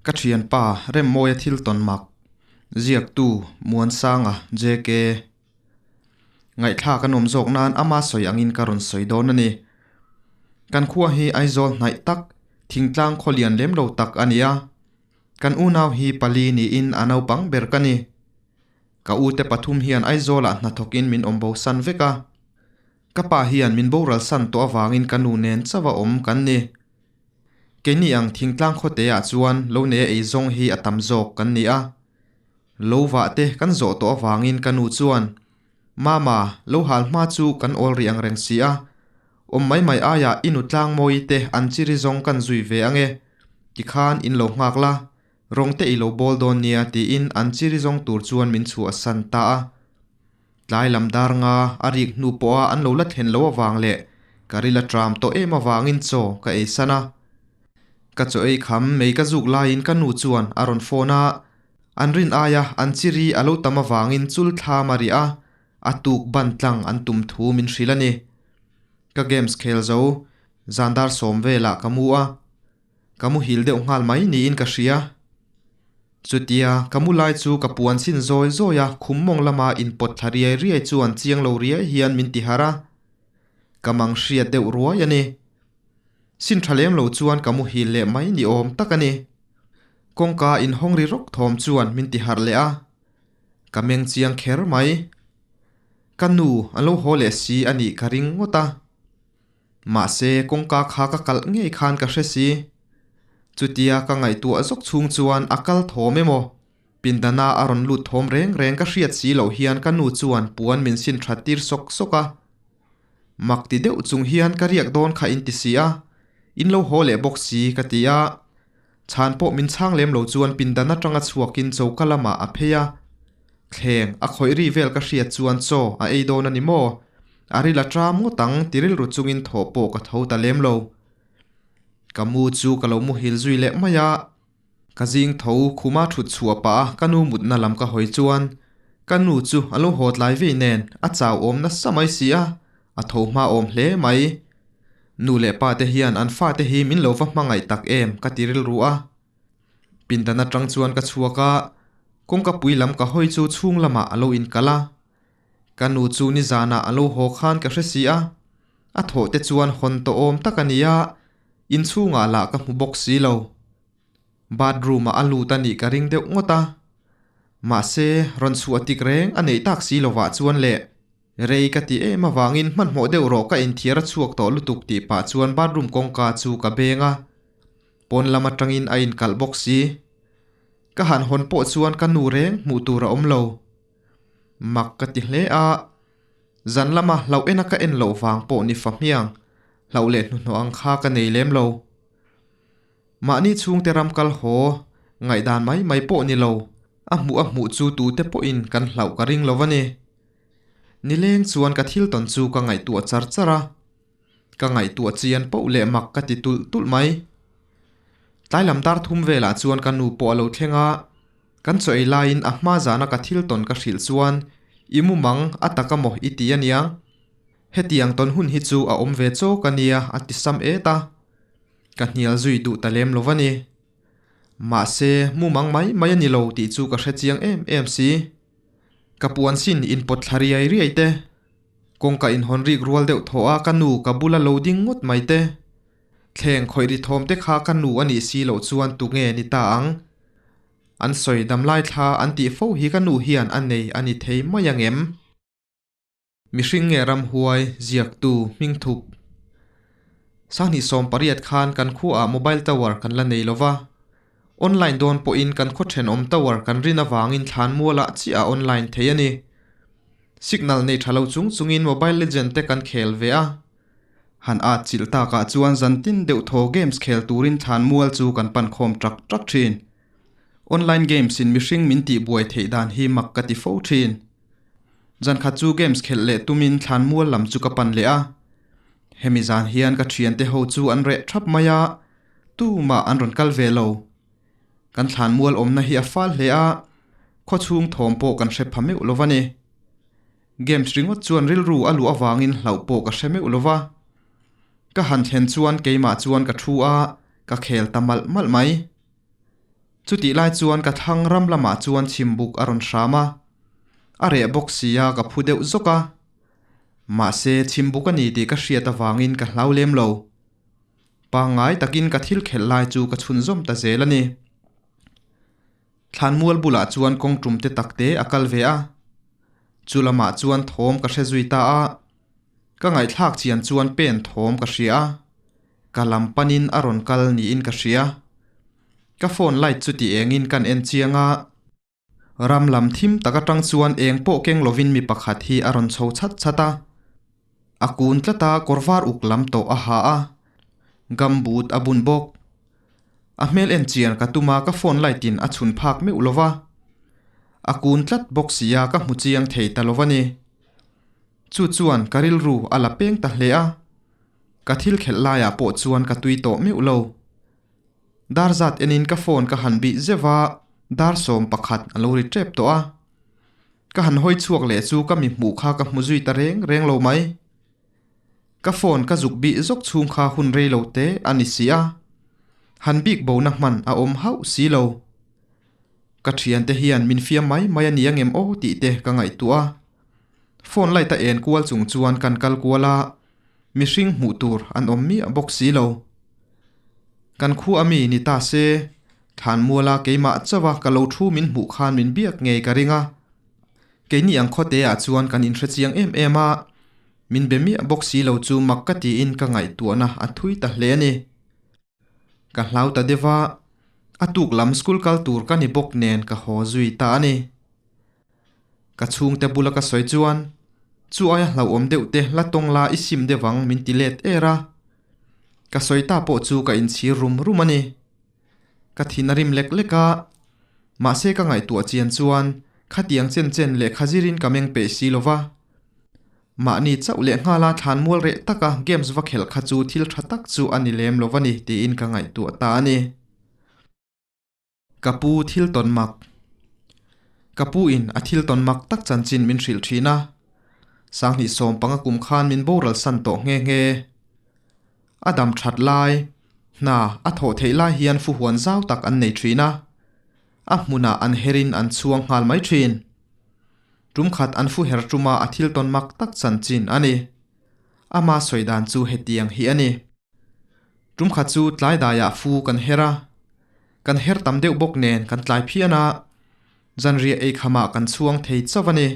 Ka thianpa Remmawia thil tawn mak, ziaktu Muansanga, JK. Ngaihthlak a nawm zawk nan ama sawi angin ka rawn sawi dawn a ni. Kan khua hi Aizawl hnaih tak, thingtlang khaw lian lem lo tak a ni a. Kan unau hi pali niin a naupang ber ka ni. Ka ute pathum hian Aizawlah hnathawkin min awm bo san vek a. Ka pa hian min boral san tawh avangin ka nu nen chauh a awm kan ni. Keini ang thingtlang khawteah chuan lo nei a ei zawng hi a tam zawk kan ni a. Lo vah te kan zawh tawh avangin ka nu chuan, Mama, lo hal hma chu kan awl rih ang reng si a. Awm mai mai aiah i nu tlangmawi te an chiri zawng kan zui ve ang e. Tikhan in lo nghak la, rawng te i lo bawl dawn nia tiin an chiri zawng tur chuan min chhuahsan ta a. Tlai lam dar nga a rik hnu pawha an lo la thlen lo avang leh ka ril a tram tawh em avangin chaw ka ei san a. Ka chaw ei kham mei ka zuk laiin ka nu chuan a rawn phone a, an rin aia an chiri a lo tam avangin chul thlam a ri a, a tuk ban tlang an tum thu min hrilh a ni. Ka games khel zo, zan dar sawm velah ka mu a. Ka muhil deuh nghal mai niin ka hria. Chutia ka mu lai chu ka puan sin zawi zawi a, khum mawng lama inpawt thla riai riai chuan chiang lo riai hian min ti harh a. Ka mang hriat deuh ruai a ni. Sin tha lem lo chuan ka muhil leh mai ni awm tak a ni. Kawngka inhawng ri rawk thawm chuan min ti harh leh a. Ka meng chiang kher mai. Ka nu a lo haw leh si a nih ka ring ngawt a. Mahse, kawngka kha ka kalh ngei khan ka hre si. Chutia ka ngaihtuah zawk chhung chuan a kal thawm emaw? Pindana a rawn lut thawm reng reng ka hriat si loh hian ka nu chuan puan min sin that tir sawk sawk a. Mak ti deuh chung hian ka riak dawn kha in ti si a, in lo haw leh bawk si ka ti a. Chhan pawh min chhang lem lo chuan pindan atanga chhuakin choka lamah a phei a. Thleng a khawih ri vel ka hriat chuan chaw a ei dawn a ni maw? A ril a tram ngawt ang ti rilru chungin thawh pawh ka tho ta lem lo. Ka mu chu ka lo muhil zui leh mai a. Ka zing tho khuma thut chhuah pah a ka nu mutna lam ka hawi chuan ka nu chu a lo haw tlai vei nen a chau awm nasa mai si a, a tho hma awm hle mai. Nu leh pa te hian an fate hi min lo va hmangaih tak em ka ti rilru a. Pindan atang chuan ka chhuak a, kawngka pui lam ka hawi chu chhung lamah a lo inkal a. Ka nu chu nizanah a lo haw khan ka hre si a, a thawh te chuan hawn tawh awm tak a ni a, inchhungah lah ka hmu bawk si lo. Bathroom ah a lut a nih ka ring deuh ngawt a, mahse rawn chhuah tik reng a neih tak si lovah chuan leh Rei ka ti em avangin hmanhmawh deuh rawh ka inthiar a chhuak tawh lutuk tih pah chuan bathroom kawngka chu ka beng a, pawn lam atangin a inkalh bawk si. Ka han hawn pawh chuan ka nu reng hmuh tur a awm lo. Mak ka ti hle a, zan lama hlauh ena ka en loh vang pawh ni fa hmiang, hlauh leh hnuhnawh ang kha ka nei lem lo. Mahni chhungte ram kal haw, ngaihdan mai mai pawh ni lo, a hmuh a hmuh chu tute pawhin kan hlauh ka ring lo a ni. Nileng chuan ka thil tawn chu ka ngaihtuah char char a, ka ngaihtuah chian poh leh mak ka ti tulh tulh mai. Tlai lam dar thum velah chuan ka nu pawh a lo thleng a, kan chaw ei laiin a hma zana ka thil tawn ka hrilh chuan i mumang a tak a maw i ti a niang? Hetiang tawn hun hi chu a awm ve chawk a nia a ti sam et a, ka hnial zui duh ta lem lo va ni. Mahse mumang mai mai a ni lo tih chu ka hre chiang em em si. Ka puan sin inpawt thla riai riai te, kawngka inhawn rik rual deuh thaw a ka nu ka bula lo ding ngawt mai te, thleng khawih ri thawm te kha ka nu a nih si loh chuan tu nge ni ta ang? An sawi damlai thla an tih fo hi ka nu hian a nei a ni thei mai ang em? Mihring nge ramhuai ziaktu hming thup? Sanghnih 18 khan kan khuaah mobile tower kan la nei lova. Online dawn pawhin kan khaw thenawm tower kan rin avangin thlan mualah chiah a online thei a ni. Signal nei tha lo chung chungin mobile legend te kan khel ve a. Han at chilh takah chuan zantin deuh thaw games khel turin thlan mual chu kan pan khawm trak trak thin. Online games in mihring min tihbuai theih dan hi mak ka ti fo thin. Zan khat chu games khelh leh tumin thlan mual lam chu ka pan leh a. Hemi zan hian ka thiante ho chu an reh thap mai a, tumah an rawn kal ve lo. Kan thlan mual awmna hi a fal hle a, khawchhung thawm pawh kan hre pha meuh lo va ni. Games ringawt chuan rilru a luh avangin hlauh pawh ka hre meuh lo va. Ka han thlen chuan keimah chuan ka thu a, ka khel ta malh malh mai. Chutih lai chuan ka thlang ram lamah chuan chhimbuk a rawn hram a, a reh bawk sia ka phu deuh zawk a. Mahse chhimbuk a ni tih ka hriat avangin ka hlau lem lo. Pangngai takin ka thil khelh lai chu ka chhunzawm ta zel a ni. Thlanmual bulah chuan kawng tum te tak te a kal ve a, chu lamah chuan thawm ka hre zui ta a, ka ngaihthlak chian chuan pen thawm ka hria a, ka lam panin a rawn kal niin ka hria. Ka phone light chu ti engin kan en chiang a, ram lam thim tak atang chuan eng pawh keng lovin mi pakhat hi a rawn chho chhat chhat a, a kun tlat a kawr var uk lam tawh a ha a, gumboot a bun bawk. A hmel en chian ka tum a ka phone light in a chhun phak meuh lo va, a kun tlat bawk sia ka hmu chiang thei ta lo va ni. Chu chuan ka rilru a la peng ta hle a, ka thil khelh laiah pawh chuan ka tui tawh meuh lo. Dar zat enin ka phone ka han bih zeuh a, dar 11 a lo ri tep tawh a. Ka han hawi chhuak leh chu ka mi hmuh kha ka hmu zui ta reng reng lo mai. Ka phone ka zuk bih zawk chhung kha hun rei lo te a ni si a, han bik bona hman a awm hauh si lo. Ka thiante hian min fiam mai mai a ni angem aw tih te ka ngaihtuah a. Phone light a en kual chung chuan kan kal kual a, mihring hmuh tur an awm miah bawk si lo. Kan khu ami ni ta se, Thlanmuala keimah chauh a ka lo thu min hmuh khan min biak ngei ka ring a. Keini ang khawte ah chuan kan inhre chiang em em a, min be miah bawk si lo chu mak ka tiin ka ngaihtuahna a thui ta hle a ni. Ka hlau ta deuh a, a tuk lam school kal tur ka ni bawk nen ka haw zui ta a ni. Ka chhungte bula ka sawi chuan, Chu aia hlauhawm deuh te la tawng la i sim deuh ang min ti let er a. Ka sawi ta pawh chu ka inchhir rum rum a ni. Ka thin a rim lek lek a, mahse ka ngaihtuah chian chuan khatiang chen chen lehkha zirin ka meng peih si lo va. Mahni chauh leh nghala thlanmual reh taka games va khelh kha chu thil tha tak chu a ni lem lo va ni tiin ka ngaihtuah ta a ni. Ka pu thil tawn mak. Ka pu in a thil tawn mak tak chanchin min hrilh thin a. Sanghnih 15 kum khan min boral san tawh nghe nghe. A dam that lai, hna a thawh theih lai hian fuhuan zau tak an nei thin a. A hmunah an herin an chhuang nghal mai thin. Tum khat an fu her tuma a thil tawn mak tak chanchin a ni. Ama sawi dan chu hetiang hi a ni. Tum khat chu tlai daiah fu kan her a, kan her tam deuh bawk nen kan tlai phian a, zanriah ei khamah kan chhuang thei chauh a ni.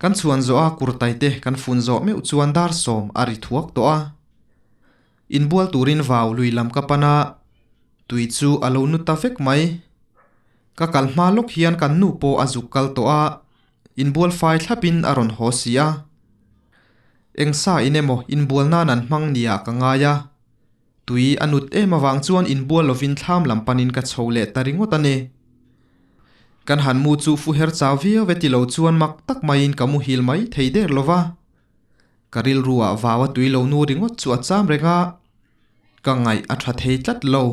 Kan chhuan zawh a kurtai te kan fun zawh meuh chuan dar 10 a ri thuak tawh a. Inbual turin vau lui lam ka pan a, tui chu a lo nu ta vek mai. Ka kal hma lawk hian kan nu pawh a zuk kal tawh a, inbual fai thlapin a rawn haw si a. Eng sa in emaw inbual nan an hmang nia ka ngai a. Tui a nut em avang chuan inbual lovin thlam lam panin ka chho leh ta ringawt a ni. Kan han mu chu fu her chau viau e ti lo chuan mak tak maiin ka muhil mai thei der lo va. Ka rilruah vau a tui lo nu ringawt chu a cham reng a, ka ngaih a tha thei tlat lo.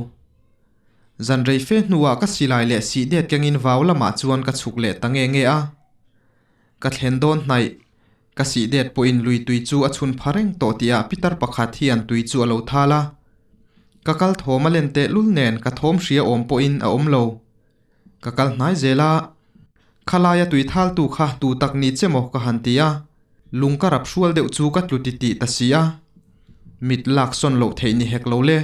Zan rei fe hnuah ka silai leh sih det kengin vau lamah chuan ka chhuk leh ta nge nge a. Ka thlen dawn hnaih. Ka sih det pawhin lui tui chu a chhun pha reng tawh tihah pitar pakhat hian tui chu a lo thal a. Ka kal thawm a len teh lul nen ka thawm hria awm pawhin a awm lo. Ka kal hnai zel a, Khalaia tui thaltu kha tu tak ni che maw ka han ti a, lung ka rap hrual deuh chu ka tlu ti tih ta si a. Mit lak sawn loh theih ni hek lo le.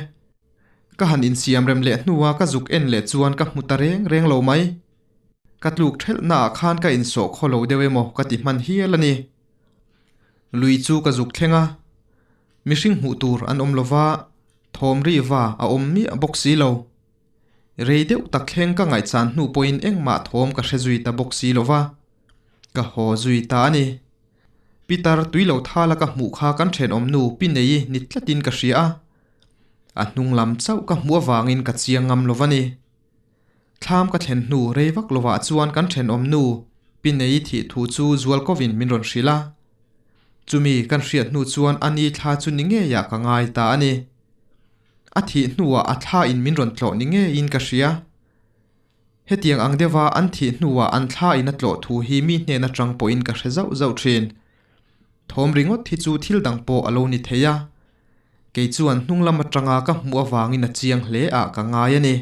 Ka han insiam rem leh hnua ka zuk en leh chuan ka hmu ta reng reng lo mai. Ka tluk thelhnaah khan ka insawh khaw lo deuh emaw ka ti hman hial a ni. Lui chu ka zuk thleng a, mihring hmuh tur an awm lo va, thawm ri va a awm miah bawk si lo. Rei deuh tak thleng ka ngaihchan hnu pawhin engmah thawm ka hre zui ta bawk si lo va, ka haw zui ta a ni. Pitar tui lo thala ka hmuh kha kan thenawm nu pi nei ni tlatin ka hria a, a hnung lam chauh ka hmuh avangin ka chiang ngam lo va ni. Thlam ka thlen hnu rei vak lovah chuan kan thenawm nu Pi Nei thih thu chu zual kovin min rawn hrilh a. Chumi kan hriat hnu chuan a ni thla chu ni ngeiah ka ngai ta a ni. A thih hnuah a thla in min rawn tlawh ni ngeiin ka hria. Hetiang ang deuha an thih hnuah an thla in a tlawh thu hi mi hnen atang pawhin ka hre zauh zauh thin. Thawm ringawt hi chu thil dang pawh a lo ni thei a. Kei chuan hnung lam atanga ka hmuh avangin a chiang hle ah ka ngai a ni.